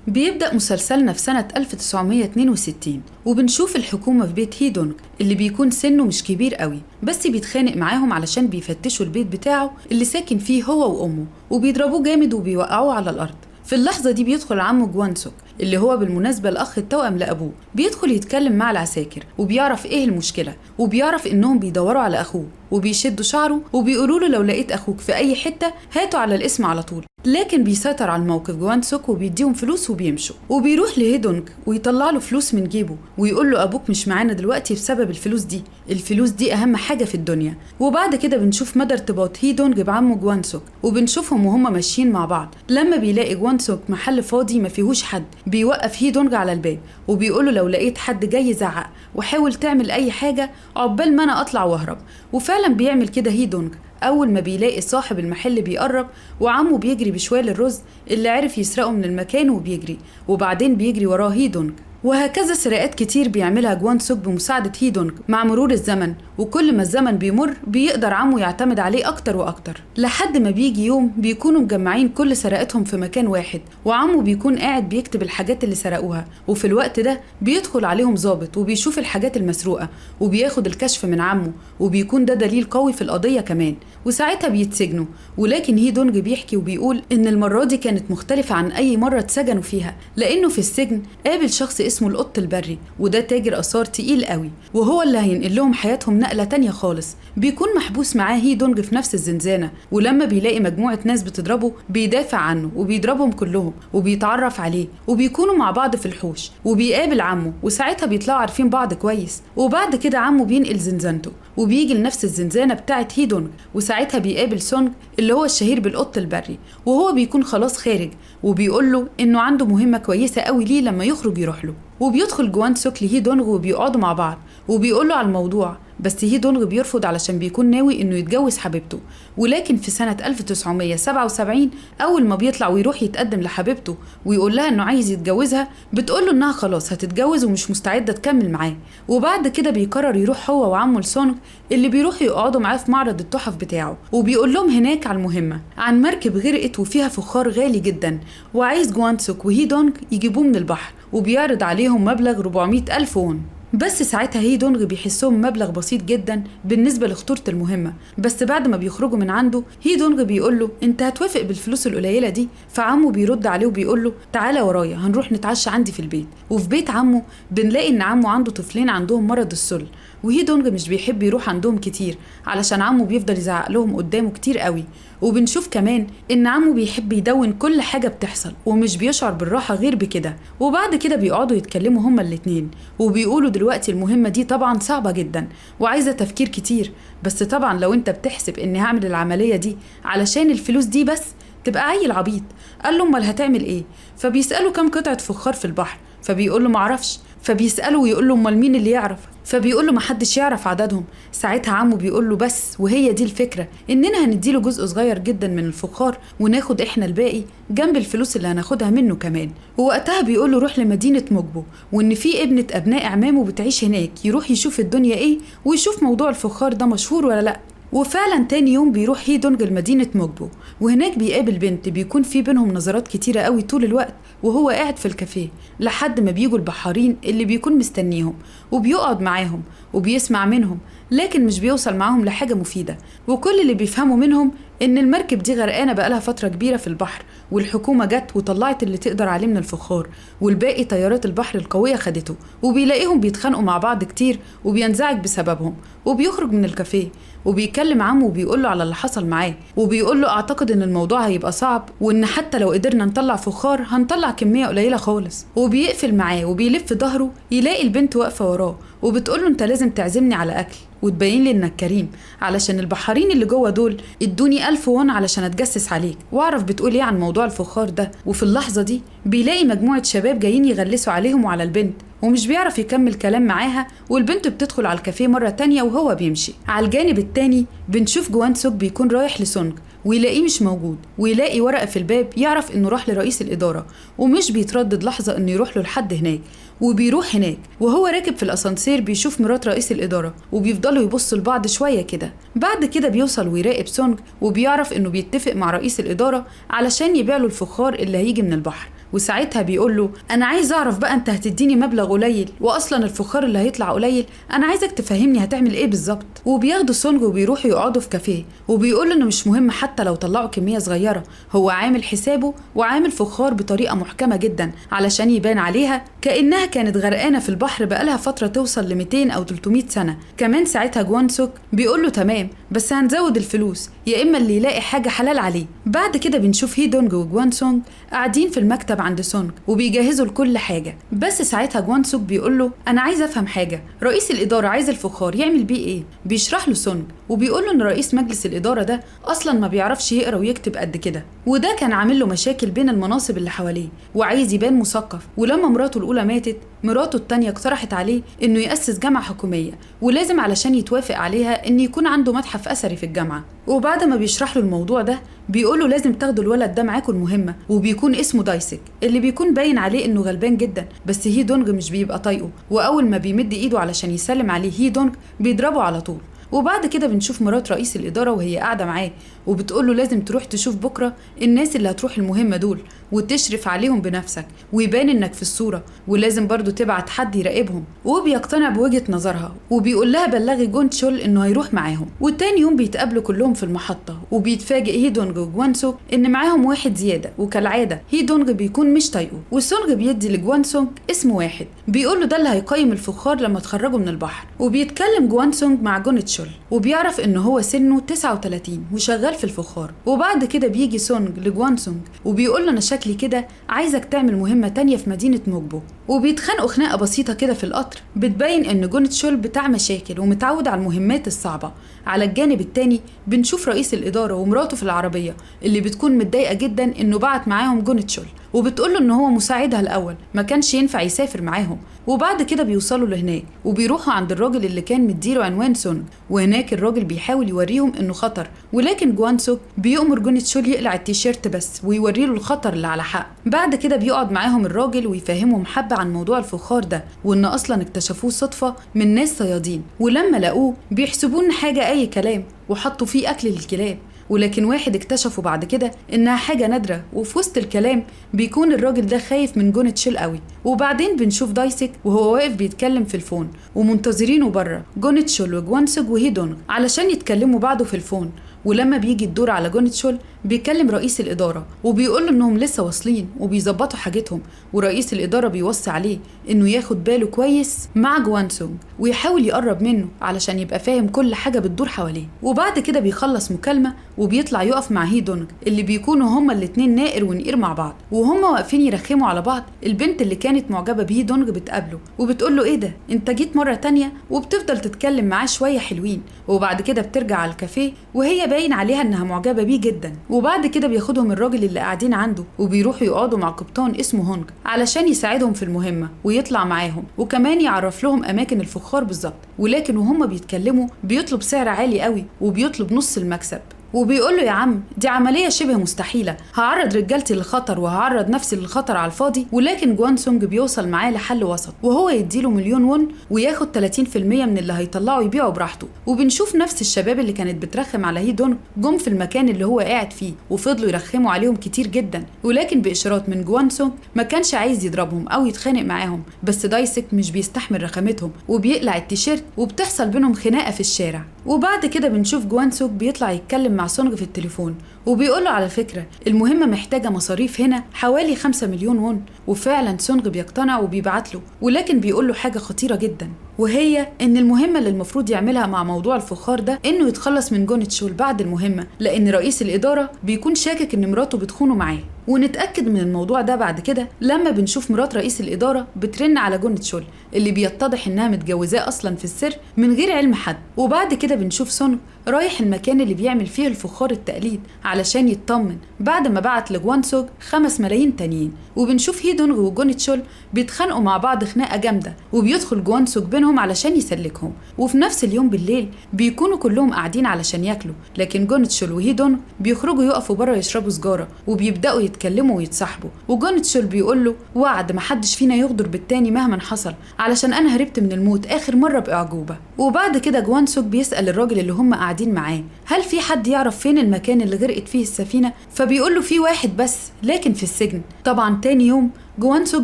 بيبدأ مسلسلنا في سنة 1962، وبنشوف الحكومة في بيت هيدونج اللي بيكون سنة مش كبير قوي، بس بيتخانق معاهم علشان بيفتشوا البيت بتاعه اللي ساكن فيه هو وأمه، وبيضربوه جامد وبيوقعوه على الأرض. في اللحظة دي بيدخل عمه جوانسوك اللي هو بالمناسبة الأخ التوأم لأبوه، بيدخل يتكلم مع العساكر وبيعرف إيه المشكلة، وبيعرف إنهم بيدوروا على أخوه، وبيشدوا شعره وبيقولوا له لو لقيت أخوك في أي حتة هاتوا على الاسم على طول. لكن بيسيطر على الموقف جوانسوك وبيديهم فلوس وبيمشوا، وبيروح لهيدونج ويطلع له فلوس من جيبه ويقول له أبوك مش معانا دلوقتي بسبب الفلوس دي، الفلوس دي أهم حاجة في الدنيا. وبعد كده بنشوف مدى ارتباط هيدونج بعمه جوانسوك، وبنشوفهم وهم ماشيين مع بعض. لما بيلاقي جوانسوك محل فاضي ما فيهوش حد، بيوقف هيدونج على الباب وبيقول له لو لقيت حد جاي زعق وحاول تعمل أي حاجة عقبال ما أنا أطلع وأهرب. وفعلا بيعمل كده هيدونج. أول ما بيلاقي صاحب المحل بيقرب، وعمه بيجري بشوال الرز اللي عرف يسرقه من المكان وبيجري، وبعدين بيجري وراه هيدونج. وهكذا سرقات كتير بيعملها جوانسوك بمساعدة هيدونج مع مرور الزمن، وكل ما الزمن بيمر بيقدر عمه يعتمد عليه أكتر وأكتر، لحد ما بيجي يوم بيكونوا مجمعين كل سرقاتهم في مكان واحد، وعمه بيكون قاعد بيكتب الحاجات اللي سرقوها. وفي الوقت ده بيدخل عليهم ضابط وبيشوف الحاجات المسروقة وبياخد الكشف من عمه، وبيكون ده دليل قوي في القضية كمان، وساعتها بيتسجنوا. ولكن هيدونج بيحكي وبيقول إن المرة دي كانت مختلفة عن أي مرة اتسجنوا فيها، لأنه في السجن قابل شخص اسمه القط البري، وده تاجر آثار تقيل قوي، وهو اللي هينقل لهم حياتهم نقلة تانية خالص. بيكون محبوس معاه هيدونج في نفس الزنزانة، ولما بيلاقي مجموعة ناس بتضربه بيدافع عنه وبيضربهم كلهم وبيتعرف عليه، وبيكونوا مع بعض في الحوش، وبيقابل عمه، وساعتها بيطلعوا عارفين بعض كويس. وبعد كده عمه بينقل زنزانته وبيجي لنفس الزنزانة بتاعة هيدونج، وساعتها بيقابل سونج اللي هو الشهير بالقط البري، وهو بيكون خلاص خارج، وبيقول له إنه عنده مهمة كويسة قوي ليه لما يخرج يروح له. وبيدخل جوانسوك لهيدونج وبيقعدوا مع بعض وبيقول له على الموضوع، بس هيدونج بيرفض علشان بيكون ناوي انه يتجوز حبيبته. ولكن في سنة 1977 اول ما بيطلع ويروح يتقدم لحبيبته ويقول لها انه عايز يتجوزها، بتقول له انها خلاص هتتجوز ومش مستعدة تكمل معاه. وبعد كده بيقرر يروح هو وعمه لسونج اللي بيروحوا يقعدوا معاه في معرض التحف بتاعه، وبيقول لهم هناك على المهمة عن مركب غرقت وفيها فخار غالي جدا، وعايز جوانسوك وهيدونج يجيبوه من البحر، وبيعرض عليهم مبلغ 400,000 وون. بس ساعتها هيدونج بيحسهم مبلغ بسيط جدا بالنسبة لخطورة المهمة. بس بعد ما بيخرجوا من عنده هيدونج بيقول له انت هتوافق بالفلوس القليلة دي؟ فعمه بيرد عليه وبيقول له تعالى ورايا هنروح نتعشى عندي في البيت. وفي بيت عمه بنلاقي ان عمه عنده طفلين عندهم مرض السل، وهيدونج مش بيحب يروح عندهم كتير علشان عمه بيفضل يزعق لهم قدامه كتير قوي. وبنشوف كمان ان عمه بيحب يدون كل حاجة بتحصل ومش بيشعر بالراحة غير بكده. وبعد كده بيقعدوا يتكلموا هما الاتنين وبيقولوا دلوقتي المهمة دي طبعا صعبة جدا وعايزة تفكير كتير، بس طبعا لو انت بتحسب اني هعمل العملية دي علشان الفلوس دي بس تبقى عيل عبيط. قال له امال هتعمل ايه؟ فبيسأله كم قطعة فخار في البحر، فبيقول له معرفش. فبيسأله ويقول له امال مين اللي يعرف؟ فبيقول له محدش يعرف عددهم. ساعتها عمه بيقول له بس وهي دي الفكرة، اننا هنديله جزء صغير جدا من الفخار وناخد احنا الباقي جنب الفلوس اللي هناخدها منه كمان. ووقتها بيقول له روح لمدينة موجبو، وان في ابنة ابناء اعمامه بتعيش هناك، يروح يشوف الدنيا ايه ويشوف موضوع الفخار ده مشهور ولا لا. وفعلا تاني يوم بيروح هيدونج لمدينة موجبو، وهناك بيقابل بنت بيكون في بينهم نظرات كتيرة قوي طول الوقت وهو قاعد في الكافيه، لحد ما بيجوا البحارين اللي بيكون مستنيهم، وبيقعد معاهم وبيسمع منهم، لكن مش بيوصل معاهم لحاجة مفيدة. وكل اللي بيفهموا منهم إن المركب دي غرقانة بقالها فترة كبيرة في البحر، والحكومة جت وطلعت اللي تقدر عليه من الفخار، والباقي طيارات البحر القوية خدته. وبيلاقيهم بيتخانقوا مع بعض كتير وبينزعج بسببهم، وبيخرج من الكافيه وبيكلم عمه وبيقول له على اللي حصل معاه، وبيقول له اعتقد ان الموضوع هيبقى صعب، وان حتى لو قدرنا نطلع فخار هنطلع كمية قليلة خالص. وبيقفل معاه وبيلف ظهره يلاقي البنت واقفة وراه وبتقول له انت لازم تعزمني على اكل وتبين لي انك كريم، علشان البحارين اللي جوه دول ادوني 1000 وون علشان اتجسس عليك واعرف بتقول ايه عن موضوع الفخار ده. وفي اللحظة دي بيلاقي مجموعة شباب جايين يغلسوا عليهم وعلى البنت، ومش بيعرف يكمل كلام معاها، والبنت بتدخل على الكافيه مرة تانية وهو بيمشي. على الجانب التاني بنشوف جوانسوك بيكون رايح لسونج ويلاقيه مش موجود، ويلاقي ورقة في الباب يعرف انه راح لرئيس الإدارة، ومش بيتردد لحظة انه يروح له لحد هناك. وبيروح هناك وهو راكب في الأسانسير بيشوف مرات رئيس الإدارة، وبيفضلوا يبصوا لبعض شوية كده. بعد كده بيوصل ويراقب سونج، وبيعرف انه بيتفق مع رئيس الإدارة علشان يبيع له الفخار اللي هيجي من البحر. وساعتها بيقول له انا عايز اعرف بقى انت هتديني مبلغ قليل واصلا الفخار اللي هيطلع قليل، انا عايزك تفهمني هتعمل ايه بالظبط. وبياخدوا سونج وبيروحوا يقعدوا في كافيه، وبيقول انه مش مهم حتى لو طلعوا كمية صغيرة، هو عامل حسابه وعامل فخار بطريقة محكمة جدا علشان يبان عليها كانها كانت غرقانة في البحر بقالها فترة توصل ل 200 او 300 سنة. كمان ساعتها جوانسوك بيقول له تمام بس هنزود الفلوس، يا اما اللي يلاقي حاجة حلال عليه. بعد كده بنشوف هيدونج وجوانسونج قاعدين في المكتب عند سونج وبيجهزوا لكل حاجة، بس ساعتها جوانسوك بيقول له انا عايز افهم حاجة، رئيس الادارة عايز الفخار يعمل بيه ايه؟ بيشرح له سونج وبيقول له ان رئيس مجلس الادارة ده اصلا ما بيعرفش يقرا ويكتب قد كده، وده كان عامل له مشاكل بين المناصب اللي حواليه، وعايز يبان مثقف. ولما مراته الاولى ماتت، مراته التانية اقترحت عليه انه يأسس جامعة حكومية، ولازم علشان يتوافق عليها ان يكون عنده متحف اثري في الجامعة. وبعد ما بيشرح له الموضوع ده بيقول له لازم تاخدوا الولد ده معاكم المهمة، وبيكون اسمه دايسك اللي بيكون باين عليه انه غلبان جدا، بس هيدونج مش بيبقى طايقة، واول ما بيمد ايده علشان يسلم عليه هيدونج بيضربه على طول. وبعد كده بنشوف مرات رئيس الإدارة وهي قاعدة معاه وبتقول له لازم تروح تشوف بكرة الناس اللي هتروح المهمة دول وتشرف عليهم بنفسك ويبان انك في الصورة، ولازم برضو تبعت حد يراقبهم. وبيقتنع بوجهة نظرها وبيقول لها بلغي جونتشول انه هيروح معاهم. والتاني يوم بيتقابلوا كلهم في المحطة، وبيتفاجئ هيدونج وجوانسو ان معاهم واحد زيادة، وكالعادة هيدونج بيكون مش طايقة، وسونج بيدي لجوانسونج اسم واحد بيقول له ده اللي هيقيم الفخار لما تخرجوا من البحر. وبيتكلم جوانسونج مع جونتشول وبيعرف ان هو سنة 39 وشغال في الفخار. وبعد كده بيجي سونج لجوانسونج وبيقول له انا شكلي كده عايزك تعمل مهمة تانية في مدينة موجبو. وبيتخانقوا خناقة بسيطة كده في القطر بتبين ان جونتشول بتاع مشاكل ومتعود على المهمات الصعبة. على الجانب التاني بنشوف رئيس الإدارة ومراته في العربية اللي بتكون متضايقة جدا انه بعت معاهم جونتشول، وبتقول له ان هو مساعدها الاول ما كانش ينفع يسافر معاهم. وبعد كده بيوصلوا لهناك وبيروحوا عند الراجل اللي كان مديله عنوان سونج، وهناك الراجل بيحاول يوريهم انه خطر، ولكن جوانسوك بيأمر جونتشول يقلع التيشيرت بس ويوريله الخطر اللي على حق. بعد كده بيقعد معاهم الراجل ويفهمهم حبة عن موضوع الفخار ده، وان اصلا اكتشفوه صدفة من ناس صيادين، ولما لقوه بيحسبوه حاجة اي كلام وحطوا فيه اكل للكلاب، ولكن واحد اكتشفوا بعد كده انها حاجة نادرة. وفي وسط الكلام بيكون الراجل ده خايف من جونتشول قوي. وبعدين بنشوف دايسك وهو واقف بيتكلم في ال phone ومنتظرينه بره جونتشول وجوانسوج وهيدونج علشان يتكلموا بعضه في ال phone. ولما بيجي الدور على جونتشول بيكلم رئيس الإدارة وبيقول له انهم لسه واصلين وبيظبطوا حاجتهم، ورئيس الإدارة بيوصي عليه انه ياخد باله كويس مع جوانسونج ويحاول يقرب منه علشان يبقى فاهم كل حاجة بتدور حواليه. وبعد كده بيخلص مكالمة وبيطلع يقف مع هيدونج اللي بيكونوا هما الاتنين نائر ونقير مع بعض، وهما واقفين يرخموا على بعض. البنت اللي كانت معجبة بهيدونج بتقابله وبتقول له ايه ده انت جيت مرة تانية، وبتفضل تتكلم معاه شوية حلوين. وبعد كده بترجع على الكافيه وهي باين عليها انها معجبة بيه جدا. وبعد كده بياخدهم الراجل اللي قاعدين عنده وبيروحوا يقعدوا مع قبطان اسمه هونج علشان يساعدهم في المهمة ويطلع معاهم، وكمان يعرف لهم اماكن الفخار بالظبط. ولكن وهم بيتكلموا بيطلب سعر عالي قوي وبيطلب نص المكسب، وبيقول له يا عم دي عملية شبه مستحيلة، هعرض رجالتي للخطر وهعرض نفسي للخطر على الفاضي. ولكن جوانسونج بيوصل معاه لحل وسط، وهو يديله 1,000,000 وون وياخد 30% من اللي هيطلعه يبيعه براحته. وبنشوف نفس الشباب اللي كانت بترخم على هيدونج جم في المكان اللي هو قاعد فيه وفضلوا يرخموا عليهم كتير جدا، ولكن بإشارات من جوانسونج ما كانش عايز يضربهم او يتخانق معاهم، بس دايسك مش بيستحمل رخامتهم وبيقلع التيشيرت وبتحصل بينهم خناقة في الشارع. وبعد كده بنشوف جوانسوك بيطلع يتكلم مع سونج في التليفون وبيقول له على فكرة المهمة محتاجة مصاريف هنا حوالي 5 مليون وون، وفعلا سونج بيقتنع وبيبعت له، ولكن بيقول له حاجة خطيرة جدا، وهي ان المهمة اللي المفروض يعملها مع موضوع الفخار ده انه يتخلص من جونتشول بعد المهمة، لان رئيس الإدارة بيكون شاكك ان مراته بتخونه معاه. ونتأكد من الموضوع ده بعد كده لما بنشوف مرات رئيس الإدارة بترن على جونتشول اللي بيتضح انها متجوزاه اصلا في السر من غير علم حد. وبعد كده بنشوف سونج رايح المكان اللي بيعمل فيه الفخار التقليد علشان يطمن بعد ما بعت لجوانسوج 5 ملايين تانيين. وبنشوف هيدونج وجونتشول بيتخانقوا مع بعض خناقة جامدة وبيدخل جوانسوج بينهم علشان يسلكهم. وفي نفس اليوم بالليل بيكونوا كلهم قاعدين علشان ياكلوا، لكن جونتشول وهيدونج بيخرجوا يقفوا بره يشربوا سجارة وبيبدأوا يتكلموا يتكلموا ويتصاحبوا. وجونتشول بيقول له وعد محدش فينا يغدر بالتاني مهما حصل، علشان انا هربت من الموت اخر مرة باعجوبه. وبعد كده جوانسوك بيسال الراجل اللي هم قاعدين معاه هل في حد يعرف فين المكان اللي غرقت فيه السفينة؟ فبيقول له في واحد بس لكن في السجن. طبعا تاني يوم جوانسوك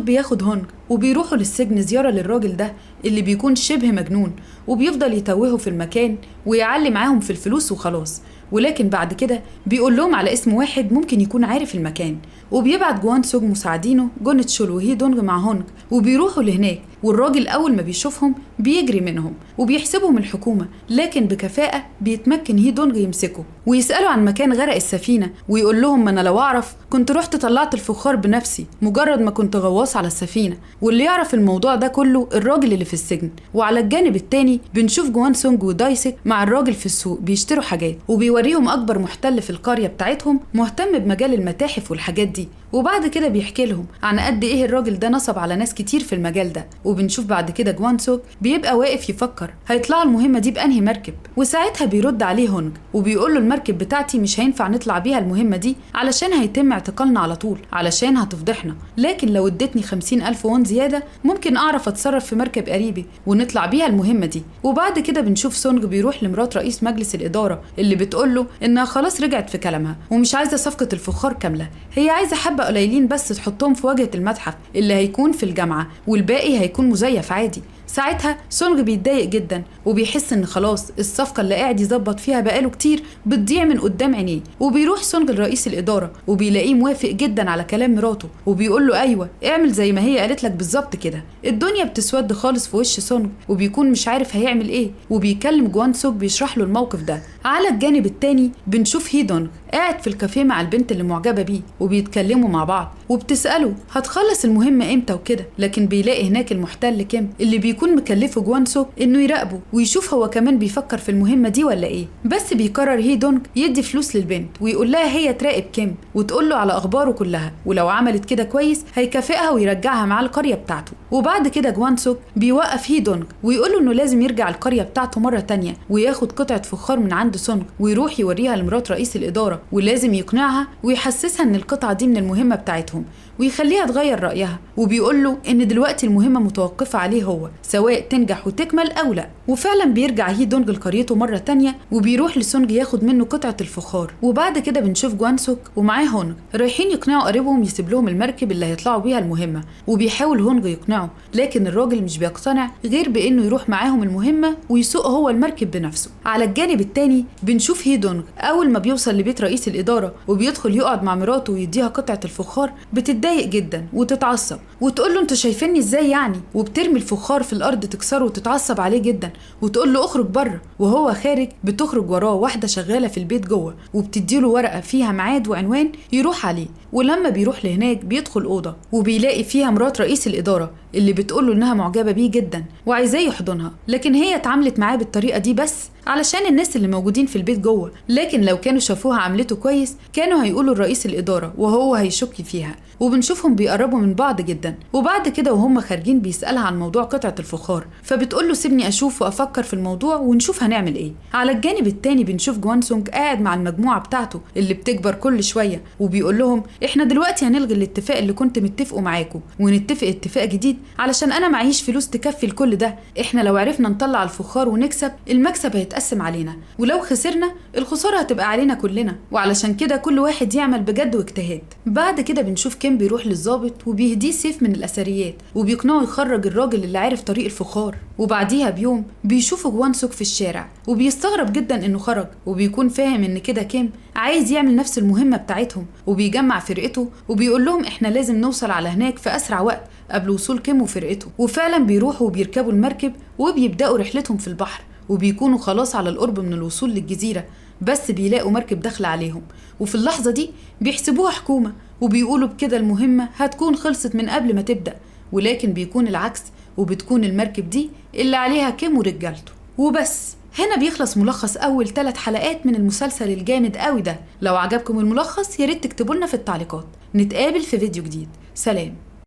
بياخد هونج وبيروحوا للسجن زيارة للراجل ده اللي بيكون شبه مجنون، وبيفضل يتوهه في المكان ويعلي معاهم في الفلوس وخلاص. ولكن بعد كده بيقول لهم على اسم واحد ممكن يكون عارف المكان، وبيبعت جوانسوك مساعدينه جونتشول وهي دونج مع هونج وبيروحوا لهناك. والراجل أول ما بيشوفهم بيجري منهم وبيحسبهم الحكومة، لكن بكفاءة بيتمكن هي دونج يمسكه ويسأله عن مكان غرق السفينة، ويقول لهم ما أنا لو أعرف كنت رحت طلعت الفخار بنفسي مجرد ما كنت غواص على السفينة. واللي يعرف الموضوع ده كله الراجل اللي في السجن. وعلى الجانب التاني بنشوف جوانسونج ودايسك مع الراجل في السوق بيشتروا حاجات، وبيوريهم أكبر محتل في القرية بتاعتهم مهتم بمجال المتاحف والحاجات دي. وبعد كده بيحكي لهم عن قد ايه الراجل ده نصب على ناس كتير في المجال ده. وبنشوف بعد كده جوانسوك بيبقى واقف يفكر هيطلعوا المهمة دي بأنهي مركب، وساعتها بيرد عليه هونج وبيقول له المركب بتاعتي مش هينفع نطلع بيها المهمة دي علشان هيتم اعتقالنا على طول علشان هتفضحنا، لكن لو اديتني 50,000 وون زيادة ممكن اعرف اتصرف في مركب قريبي ونطلع بيها المهمة دي. وبعد كده بنشوف سونج بيروح لمرات رئيس مجلس الإدارة اللي بتقول له انها خلاص رجعت في كلامها ومش عايزة صفقة الفخار كاملة، هي عايزة حبة قليلين بس تحطهم في واجهة المتحف اللي هيكون في الجامعة والباقي هيكون مزيف عادي. ساعتها سونج بيتضايق جدا وبيحس ان خلاص الصفقة اللي قاعد يظبط فيها بقاله كتير بتضيع من قدام عينيه. وبيروح سونج لرئيس الإدارة وبيلاقيه موافق جدا على كلام مراته وبيقول له ايوه اعمل زي ما هي قالت لك بالظبط كده. الدنيا بتسود خالص في وش سونج وبيكون مش عارف هيعمل ايه، وبيكلم جوانسوك بيشرح له الموقف ده. على الجانب التاني بنشوف هيدونج قاعد في الكافيه مع البنت اللي معجبه بيه وبيتكلموا مع بعض، وبتساله هتخلص المهمة امتى وكده، لكن بيلاقي هناك المحتل كيم اللي بيكون مكلفة جوانسوك انه يراقبه ويشوف هو كمان بيفكر في المهمة دي ولا ايه. بس بيقرر هيدونج يدي فلوس للبنت ويقول لها هي تراقب كيم وتقول له على اخباره كلها، ولو عملت كده كويس هيكافئها ويرجعها مع القرية بتاعته. وبعد كده جوانسوك بيوقف هيدونج ويقول له انه لازم يرجع القرية بتاعته مرة تانية وياخد قطعه فخار من عند سونج ويروح يوريها لمرات رئيس الادارة، ولازم يقنعها ويحسسها ان القطعة دي من المهمة بتاعتهم ويخليها تغير رايها. وبيقول له ان دلوقتي المهمة متوقفه عليه هو، سواء تنجح وتكمل او لا. وفعلا بيرجع هيدونج لقريته مرة تانية وبيروح لسونج ياخد منه قطعه الفخار. وبعد كده بنشوف جوانسوك ومعاه هونج رايحين يقنعوا قريبهم يسيب لهم المركب اللي هيطلعوا بيها المهمة، وبيحاول هونج يقنعه لكن الراجل مش بيقتنع غير بانه يروح معاهم المهمة ويسوق هو المركب بنفسه. على الجانب التاني بنشوف هيدونج اول ما بيوصل لبيت رئيس الادارة وبيدخل يقعد مع مراته ويديها قطعه الفخار، بتتضايق جدا وتتعصب وتقول له انتوا شايفيني ازاي يعني، وبترمي الفخار في الارض تكسره وتتعصب عليه جدا وتقول له اخرج بره. وهو خارج بتخرج وراه واحدة شغالة في البيت جوه وبتديله ورقة فيها ميعاد وعنوان يروح عليه. ولما بيروح لهناك بيدخل اوضة وبيلاقي فيها مرات رئيس الادارة اللي بتقول له انها معجبه بيه جدا وعايزاه يحضنها، لكن هي اتعاملت معاه بالطريقة دي بس علشان الناس اللي موجودين في البيت جوه، لكن لو كانوا شافوها عملته كويس كانوا هيقولوا لرئيس الادارة وهو هيشك فيها. وبنشوفهم بيقربوا من بعض جدا. وبعد كده وهم خارجين بيسالها عن موضوع قطعه الفخار، فبتقول له سيبني اشوف وافكر في الموضوع ونشوف هنعمل ايه. على الجانب التاني بنشوف جوانسونج قاعد مع المجموعة بتاعته اللي بتكبر كل شوية وبيقول لهم احنا دلوقتي هنلغي الاتفاق اللي كنت متفقه معاكم ونتفق اتفاق جديد علشان انا معيش فلوس تكفي الكل ده. احنا لو عرفنا نطلع الفخار ونكسب المكسب هيتقسم علينا، ولو خسرنا الخسارة هتبقى علينا كلنا، وعلشان كده كل واحد يعمل بجد واجتهاد. بعد كده بنشوف كيم بيروح للظابط وبيهديه سيف من الاثريات وبيقنعه يخرج الراجل اللي عارف طريق الفخار. وبعديها بيوم بيشوفوا جوانسوك في الشارع وبيستغرب جدا انه خرج، وبيكون فاهم ان كده كيم عايز يعمل نفس المهمة بتاعتهم، وبيجمع فرقته وبيقول لهم احنا لازم نوصل على هناك في اسرع وقت قبل وصول كيم وفرقته. وفعلا بيروحوا وبيركبوا المركب وبيبداوا رحلتهم في البحر، وبيكونوا خلاص على القرب من الوصول للجزيرة، بس بيلاقوا مركب داخله عليهم، وفي اللحظة دي بيحسبوها حكومة وبيقولوا بكده المهمة هتكون خلصت من قبل ما تبدأ، ولكن بيكون العكس وبتكون المركب دي اللي عليها كيم ورجالته. وبس هنا بيخلص ملخص أول 3 حلقات من المسلسل الجامد قوي ده. لو عجبكم الملخص ياريت تكتبولنا في التعليقات. نتقابل في فيديو جديد. سلام.